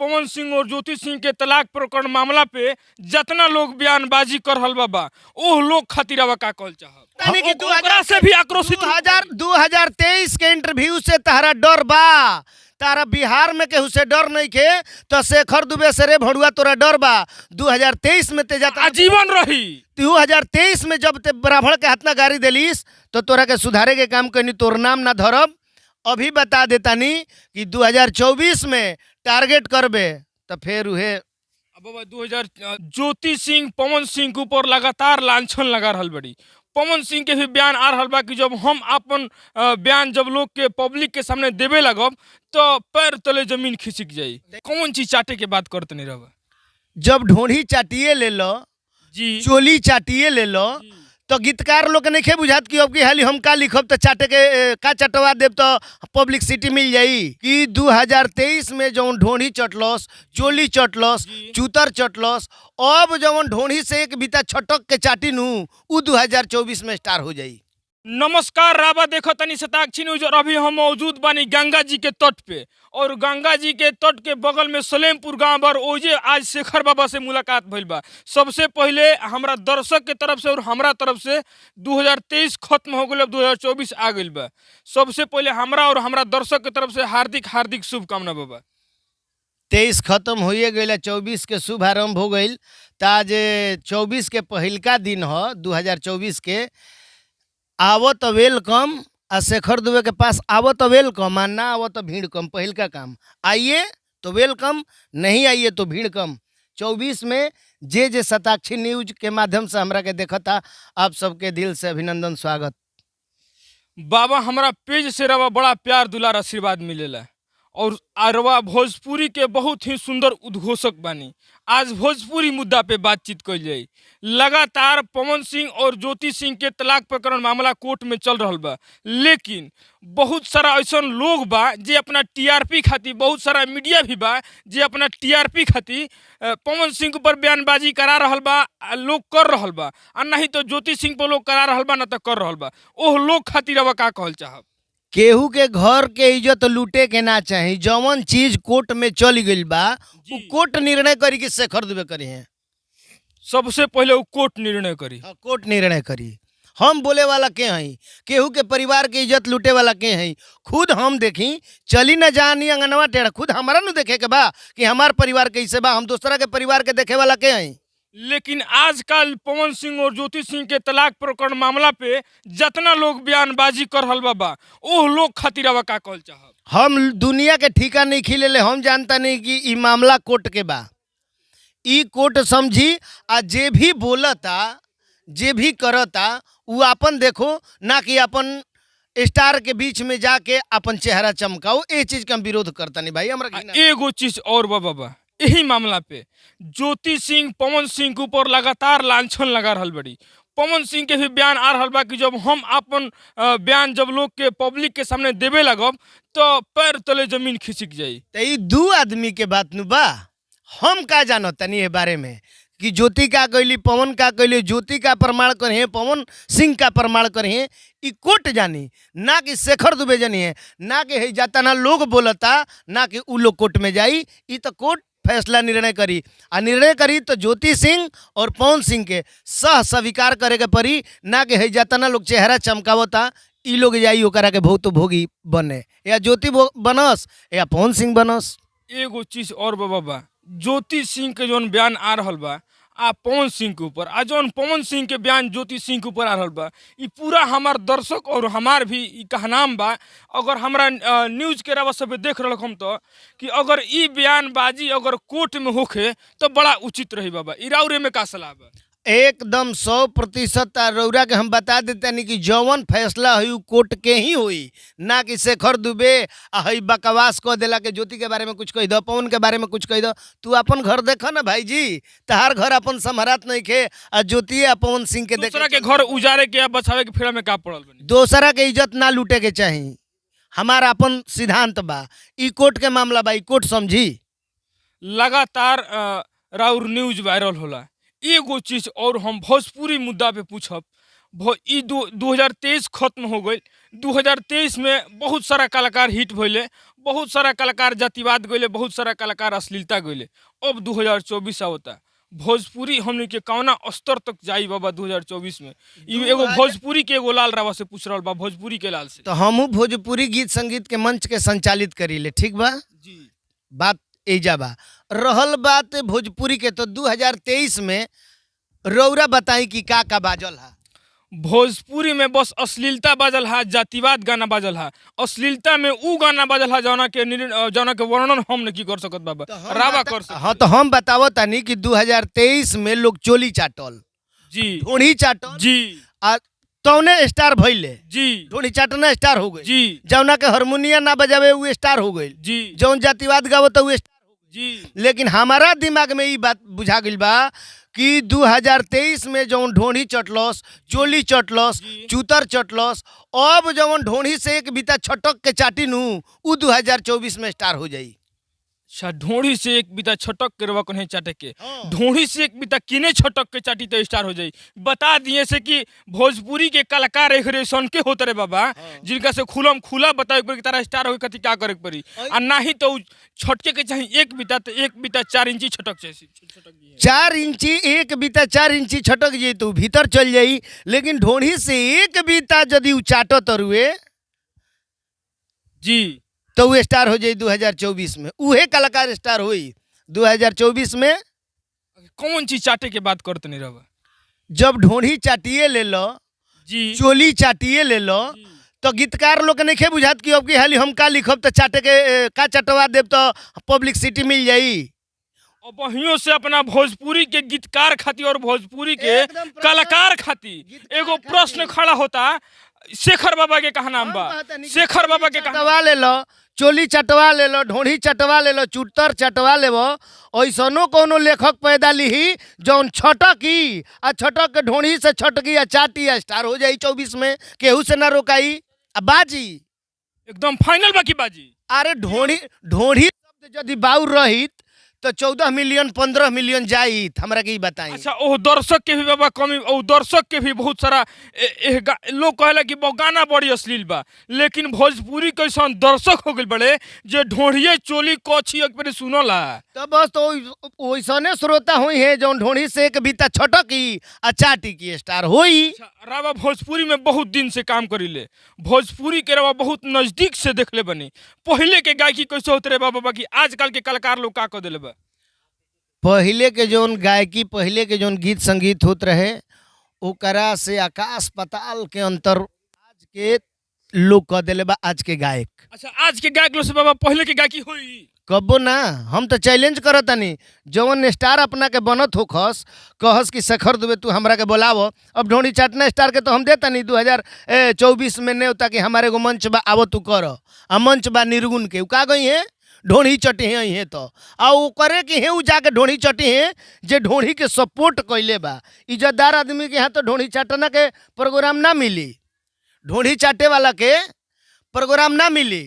पवन सिंह और ज्योति सिंह के तलाक प्रकरण मामला पे जितना लोग बयानबाजी कर रहल बा, ओह लोग खातिर अब का कहल चाहब? यानी कि ओकरा से भी आक्रोशित 2023 के इंटरव्यू से तहरा डर बा, तारा बिहार में केहू से डर नहीं खे, तो शेखर दुबे से रे भड़ुआ तोरा डर बा। 2023 में ते जाता आजीवन रही। 2023 में जब ते ब्राह्मण के हाथ ना गाड़ी देलिस तो तोरा के सुधारे के काम करनी, तोर नाम ना धरब। अभी बता देतानी कि 2024 में टारगेट करबे तो फिर उहे। अब बाबा 2000 ज्योति सिंह पवन सिंह के ऊपर लगातार लांछन लगा रहल बड़ी। पवन सिंह के भी बयान आ रहल बा कि जब हम अपन बयान जब लोग के पब्लिक के सामने देवे लगब तो पैर तले जमीन खिसक जाई। कौन चीज चाटे के बात करते नहीं रहबा? जब ढोढ़ी चाटिए ले लो जी, चोली चाटिए ले लो, तो गीतकार लोग के नहीं बुझात कि अब की हाली हम का लिखब तो चाटे के का चटवा देब तो पब्लिक सिटी मिल जाई। कि 2023 में जौन ढोढ़ी चटलस, चोली चटलस, चूतर चटलस, अब जौन ढोढ़ी से एक बीता छटक के चाटी नू उ 2024 में स्टार हो जाई। नमस्कार राबा, देखो तनी शताक्षी न्यूज और अभी हम मौजूद बानी गंगा जी के तट पे और गंगा जी के तट के बगल में सलेमपुर गांव पर ओजे आज शेखर बाबा से मुलाकात भइल बा। सबसे पहले हमरा दर्शक के तरफ से और हमरा तरफ से 2023 खत्म हो गइल, अब 2024 आ गइल बा। सबसे पहले हमरा और हमरा दर्शक के तरफ से हार्दिक हार्दिक शुभकामना बाबा। 23 खत्म होइए गइल, 24 के शुभारंभ हो गइल। त आज 24 के पहिलका दिन ह 2024 के। आवो तो welcome आ शेखर दुबे के पास आवो तो welcome आ ना आवो तो भीड़ कम। पहिलका काम, आइए तो welcome, नहीं आइए तो भीड़ कम। 24 में जे जे शताक्षी न्यूज के माध्यम से हमरा के देखता, आप सबके दिल से अभिनंदन स्वागत। बाबा हमरा पेज से रवा बड़ा प्यार दुलार आशीर्वाद मिलेला और अरवा भोजपुरी के बहुत ही सुंदर उद्घोषक बानी। आज भोजपुरी मुद्दा पे बातचीत कइल जाई। लगातार पवन सिंह और ज्योति सिंह के तलाक प्रकरण मामला कोर्ट में चल रहल बा, लेकिन बहुत सारा ऐसा लोग बा जे अपना टीआरपी खातिर, बहुत सारा मीडिया भी बा जे अपना टीआरपी खातिर पवन सिंह के ऊपर बयानबाजी करा रहल बा, लोग कर रहल बा, आ नहीं तो ज्योति सिंह पर लोग करा रहल बा, ना तो कर रहल बा। ओह लोग खातिर अब का कहल चाहब? केहू के घर के इज्जत लूटे के ना चाही। जौन चीज कोर्ट में चल गइल बा उ कोर्ट निर्णय करी कि शेखर दुबे करी है। सबसे पहले उ कोर्ट निर्णय करी। हाँ, कोर्ट निर्णय करी। हम बोले वाला के हई? केहू के परिवार के इज्जत लूटे वाला के हई? खुद हम देखी चली न जानी अंगनवा टेढ़ा, खुद हमारा न देखे के बा कि हमार परिवार कैसे बा, हम दूसरा के परिवार के देखे वाला के हई? लेकिन आजकल पवन सिंह और ज्योति सिंह के तलाक प्रकरण मामला पे जितना लोग बयानबाजी कर रहल बा, ओह लोग खातिर अब का कहल चाहब? हम दुनिया के ठीका नहीं खिलेले, हम जानता नहीं कि ई मामला कोर्ट के बा, ई कोर्ट समझी आ जे भी बोलता जे भी करता उ अपन देखो, ना कि अपन स्टार के बीच में जाके अपन चेहरा चमकाओ। ये चीज के हम विरोध करता नहीं भाई, हमरा घिना। एगो चीज और बा बाबा, यही मामला पे ज्योति सिंह पवन सिंह के ऊपर लगातार लांछन लगा रहल बड़ी। पवन सिंह के भी बयान आ रहल बा कि जब हम अपन बयान जब लोग के पब्लिक के सामने देवे लगब तो पैर तले जमीन खिसक जाई। तो ई दू आदमी के बात नु बा, हम का जानत तनी ए बारे में कि ज्योति का कैली, पवन का कैली, ज्योति का प्रमाण करे, पवन सिंह का प्रमाण करे, ई कोर्ट जानी, ना कि शेखर दुबे जानी है, ना कि है जाता ना लोग बोलता, ना कि उ लोग कोर्ट में जाई। ई तो कोर्ट फैसला निर्णय करी आ निर्णय करी तो ज्योति सिंह और पवन सिंह के सह स्वीकार करे के पड़ी, ना कि है जाता ना लोग चेहरा चमकावता ई लोग जाई ओकरा के भोग तो भोगी बने, या ज्योति बनस या पवन सिंह बनस। एगो चीज और बा बाबा, ज्योति सिंह के जौन बयान आ रहल बा आ पवन सिंह के ऊपर, आ जौन पवन सिंह के बयान ज्योति सिंह के ऊपर आ रहल बा, ई पूरा हमार दर्शक और हमार भी ई कहनाम बा। अगर हमरा न्यूज़ के रवा सब देख रहल हम तो कि अगर ई बयानबाजी अगर कोर्ट में होखे तो बड़ा उचित रही बाबा। ई राउरे में का सलाह बा? एकदम 100% रौरा के हम बता देते नहीं कि जौन फैसला हुई उ कोर्ट के ही हुई, ना कि शेखर दुबे आ हई बकवास कह देला के ज्योति के बारे में कुछ कह दो, पवन के बारे में कुछ कह दो। तू अपन घर देख ना भाई जी, तहार घर अपन सम्हरात नहीं खे आ ज्योति आ पवन सिंह के दूसरा के घर उजारे के या बचावे के फेरा में का पड़ल बनी? दोसरा के इज्जत ना लूटे के चाही, हमारा अपन सिद्धांत बा। ई कोर्ट के मामला बा, ई कोर्ट समझी। लगातार राउर न्यूज वायरल होला। एगो चीज और हम भोजपुरी मुद्दा पे पूछब, ई 2023 खत्म हो गई, 2023 में बहुत सारा कलाकार हिट भइले, बहुत सारा कलाकार जातिवाद गइले, बहुत सारा कलाकार अश्लीलता गइले। अब 2024 आवता, भोजपुरी हमनी के कौना स्तर तक जाई बाबा 2024 में? ई एगो भोजपुरी के एगो लाल रावा से पूछ रहल बा, भोजपुरी के लाल से। तो हमहू भोजपुरी गीत संगीत के मंच के संचालित करीले, ठीक बा? जी। बात एजा बा। रहल बात भोजपुरी के, तो 2023 में रौरा बताई कि का का बाजल हा। भोजपुरी में बस अश्लीलता बाजल हा, जातिवाद गाना बाजल हा। अश्लीलता में ऊ गाना बाजल हा जौना के वर्णन हम नहीं कर सकत बाबा, रावा कर सकत। हाँ, तो हम बतावो तानी कि 2023 में लोग चोली चाटल, जी। ढोढ़ी चाटल, जी। आ तौने स्टार भइले। जी। ढोढ़ी चाटना स्टार हो गई। जी। जौना के हारमोनिया ना बजावे उ स्टार हो गई। जी। जौन जातिवाद गावत उ स्टार हो गई। जी। लेकिन हमारा दिमाग में ई बात बुझा गइल बा कि 2023 में जौन ढोढ़ी चटलस, चोली चटलस, जी। चूतर चटलस, अब जौन ढोढ़ी से एक बीता छटक के चाटी नू उ 2024 में स्टार हो जाई। अच्छा, ढोढ़ी से एक बीता छटक के रवा कन्हे चाटे के, हाँ। ढोढ़ी से एक बीता किने छटक के चाटी तो स्टार हो जाई। बता दिए से कि भोजपुरी के कलाकार एक सन के होते रे बाबा, जिनका से खुलम खुला बताए पड़ी कि तारा स्टार हो कथी का करे के पड़ी, आ नाही तो उ छटके के चाही एक बीता, तो एक बीता 4 इंची छटक चाही, छटक दिए। 4 इंची, एक बीता 4 इंची छटक जाई तो भीतर चल जाई, लेकिन ढोढ़ी से एक बीता यदि उ चाटत तरुए जी, तो वो स्टार हो जाई 2024 में। उहे कलाकार स्टार होई 2024 में। कौन चीज चाटे के बात करते नहीं रहा? जब ढोढ़ी चाटिए ले लो, जी, चोली चाटिए ले लो, तो गीतकार लोग के नहीं बुझात कि अब की हाली हम का लिखब तो चाटे के का चटवा देब तो पब्लिक सिटी मिल जाई। अब वहियों से अपना भोजपुरी के गीतकार खातिर और भोजपुरी के एकदम प्रश्न- कलाकार खातिर गीतकार एगो खातिर। प्रश्न खड़ा होता, शेखर बाबा के कहा नाम बा, शेखर बाबा के कहा चटवा ले लो, चोली चटवा ले लो, ढोढ़ी चटवा ले लो, चुटर चटवा लेबो, ऐसनो कोनो लेखक पैदा लिही जौन छटकी आ छटक के ढोढ़ी से छटकी आ चाटी आ स्टार हो जाई 24 में, केहू से ना रोकाई आ बाजी एकदम फाइनल बाकी बाजी। अरे ढोढ़ी ढोढ़ी शब्द यदि बाउर रहित तो 14 मिलियन 15 मिलियन जाइत, हमरा के ई बताई। अच्छा, ओ दर्शक के भी बाबा कमी, ओ दर्शक के भी बहुत सारा लोग कहेला कि गाना बड़ी अश्लील बा, लेकिन भोजपुरी के ऐसा दर्शक हो गइल बड़े जे ढोढ़िए चोली कछी एक बेर सुनला। तो बस तो ओइसने श्रोता हुई है जौन ढोढ़ी से एक बीता छटकी आ चाटी की स्टार होई। अच्छा, रावा भोजपुरी में बहुत दिन से काम करीले, भोजपुरी के रावा बहुत नजदीक से देखले बनी। पहले के गायकी कैसे होते रहे बाबा, बाकी आजकल के कलाकार लोग का कर दिले बा? पहले के जौन गायकी, पहले के जौन गीत संगीत होत रहे ओकरा से आकाश पाताल के अंतर आज के लोग कह दिले बा, आज के गायक। अच्छा, आज के गायक लोग से बाबा पहले के गायकी होई? कबो ना। हम तो चैलेंज करतानी, जौन स्टार अपना के बनत हो खस कहस कि शेखर दुबे तू हमरा के बोलावो, अब ढोढ़ी चाटना स्टार के तो हम देतानी 2024 में नहीं होता कि हमारे एगो मंच बा आवो तू कर, आ मंच बा निर्गुण के उ का गई है ढोढ़ी चटी है है तो आ वो करे कि हे उ जाके ढोढ़ी चटी है जे ढोढ़ी के सपोर्ट कैले बा। इज्जतदार आदमी के यहाँ तो ढोढ़ी चाटना के प्रोग्राम ना मिली, ढोढ़ी चाटे वाला के प्रोग्राम ना मिली।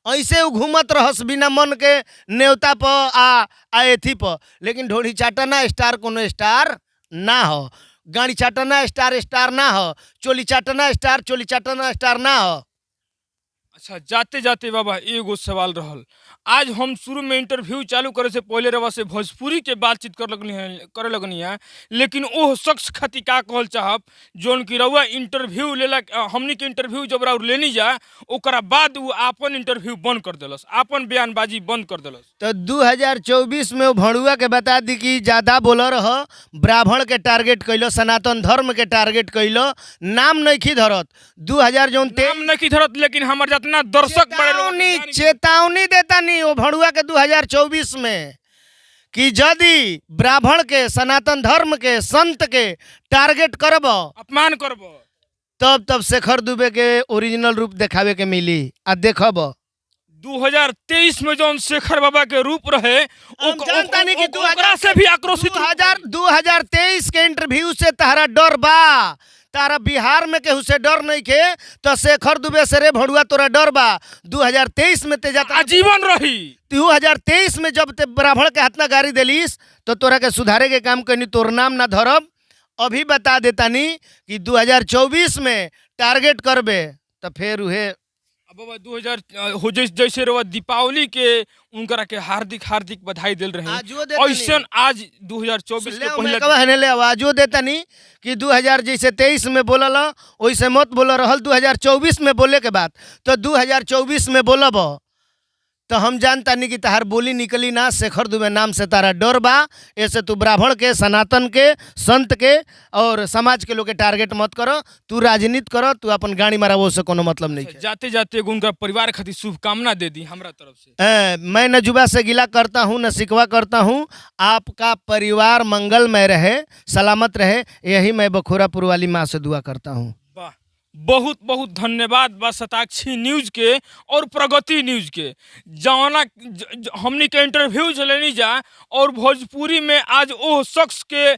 ऐसे उ घूमत रहस बिना मन के न्योता पर आ आ एथी पर, लेकिन ढोढ़ी चाटना स्टार कोनो स्टार ना हो, गाड़ी चाटना स्टार स्टार ना हो, चोली चाटना स्टार चोली चाटना स्टार ना हो। अच्छा, जाते जाते बाबा एगो सवाल रहल, आज हम शुरू में इंटरव्यू चालू करे से पहले रवा से भोजपुरी के बातचीत कर लगनी है, करे लगनी है, लेकिन ओह शख्स खातिर का कहल चाहब जौन की रउआ इंटरव्यू लेला, हमनी के इंटरव्यू जब राउर लेनी जा ओकरा बाद उ आपन इंटरव्यू बंद कर देलस, आपन बयानबाजी बंद कर देलस। तो 2024 में वो भणुआ के बता दी कि ज़्यादा बोल रह, ब्राह्मण के टारगेट कैलो, सनातन धर्म के टारगेट कैलो, नाम नहीं धरत 2000 जौन ते नाम नहीं धरत, लेकिन हमार जितना दर्शक बड़े लोग चेतावनी चेतावनी देता नहीं वो भणुआ के 2024 में कि यदि ब्राह्मण के, सनातन धर्म के, संत के टारगेट करब, अपमान करब, तब तब शेखर दुबे के ओरिजिनल रूप देखावे के मिली आ देखब। 2023 में जौन शेखर बाबा के रूप रहे हम जानतानी कि ओकरा से भी आक्रोशित रूप 2023 के इंटरव्यू से तहरा डर बा, तारा बिहार में केहू से डर नहीं के, तो शेखर दुबे से रे भड़ुआ तोरा डर बा। 2023 में ते जाता आजीवन रही। 2023 में जब ते ब्राह्मण के हाथ ना गाड़ी देलिस तो तोरा के सुधारे के काम करनी, तोर नाम ना धरब। अभी बता देतानी कि 2024 में टारगेट करबे तो तो फिर उहे। अब बाबा 2000 हो जैसे रवा दीपावली के उनकरा के हार्दिक हार्दिक बधाई दिल रहे, आजो देतनी। ऐसन आज 2024 के पहला कब हने आवाजो देतनी कि 2000 जैसे 23 में बोलल वैसे मत बोल रहल, 2024 में बोले के बाद तो 2024 में बोलब तो हम जानता नहीं कि तहार बोली निकली ना। शेखर दुबे नाम से तारा डर बा, ऐसे तू ब्राह्मण के, सनातन के, संत के और समाज के लोग के टारगेट मत करो। तू राजनीति करो, तू अपन गाड़ी मारा, से कोनो मतलब नहीं है। जाते जाते एगो उनका परिवार खातिर शुभकामना दे दी हमरा तरफ से। मैं न जुबा से गिला करता हूँ न शिकवा करता हूँ, आपका परिवार मंगलमय रहे, सलामत रहे, यही मैं बखोरापुर वाली माँ से दुआ करता हूँ। वाह, बहुत बहुत धन्यवाद बा शताक्षी न्यूज़ के और प्रगति न्यूज़ के, जौना हमनी के इंटरव्यू लेनी जा और भोजपुरी में आज ओ शख्स के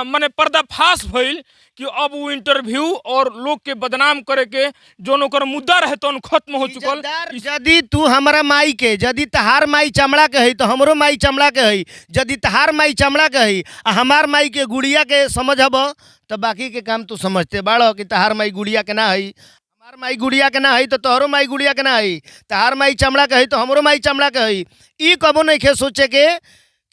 माने पर्दाफाश भइल कि अब वो इंटरव्यू और लोग के बदनाम करे के जौन ओकर मुद्दा रहे तौन खत्म हो चुकल। यदि तू हमारा माई के, यदि तहार माई चमड़ा के है तो हमरो माई चमड़ा के है, यदि तहार माई चमड़ा के है आ हमार माई के गुड़िया के समझब तो बाकी के काम तू समझते बाड़ो कि तहार माई गुड़िया के ना है, हमार माई गुड़िया के ना है तो तोहरो माई गुड़िया के ना है, तहार माई चमड़ा के है तो हमरो माई चमड़ा के है। ई कबो नहीं खे सोचे के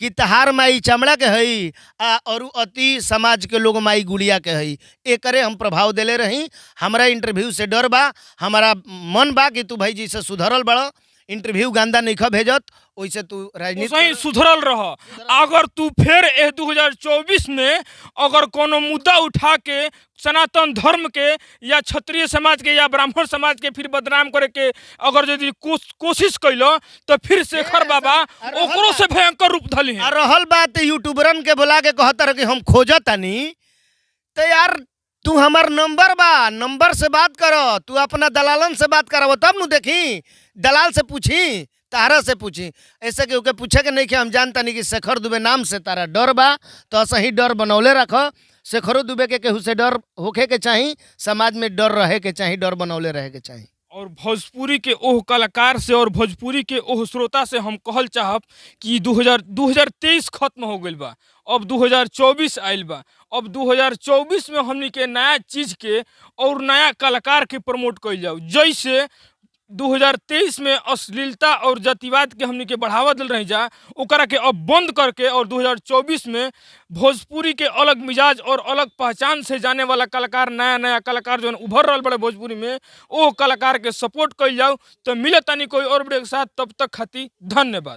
कि तहार माई चमड़ा के है आ और अति समाज के लोग माई गुड़िया के है। एकरे हम प्रभाव देले रही। हमारा इंटरव्यू से डर बा, हमारा मन बा कि तू भाई जी से सुधरल बड़, इंटरव्यू गंदा नहीं भेजत, ओइसे तू राजनीति सही सुधरल रह। अगर तू फिर एह 2024 में अगर कोनो मुद्दा उठा के सनातन धर्म के या क्षत्रिय समाज के या ब्राह्मण समाज के फिर बदनाम करे के अगर यदि कोशिश कैलो तो फिर शेखर बाबा ओकरो से भयंकर रूप धली आ है। रहल बात यूट्यूबरन के बोला के कहता रह कि हम खोजतानी, तो यार तू हमार नंबर बा, नंबर से बात करो, तू अपना दलालन से बात करब तब नु देखी, दलाल से पूछी, तारा से पूछी, ऐसे के ओके पूछे के नहीं कि हम जानता नहीं कि शेखर दुबे नाम से तारा डर बा, तो सही डर बनौले रख। शेखरो दुबे के केहू से डर होखे के चाही, समाज में डर रहे के चाही, डर बनौले रहे के चाही। और भोजपुरी के ओह कलाकार से और भोजपुरी के ओह श्रोता से हम कहल चाहब कि 2023 खत्म हो गइल बा, अब 2024 आइल बा। अब 2024 में हमनी के नया चीज़ के और नया कलाकार के प्रमोट कइल जाओ। जैसे 2023 में अश्लीलता और जातिवाद के हमनी के बढ़ावा दिल रही जा, ओकरा के अब बंद करके और 2024 में भोजपुरी के अलग मिजाज और अलग पहचान से जाने वाला कलाकार, नया नया कलाकार जो उभर रहा बड़े भोजपुरी में, ओ कलाकार के सपोर्ट कइल जाओ। तो मिले तनी कोई और वीडियो के साथ, तब तक खातिर धन्यवाद।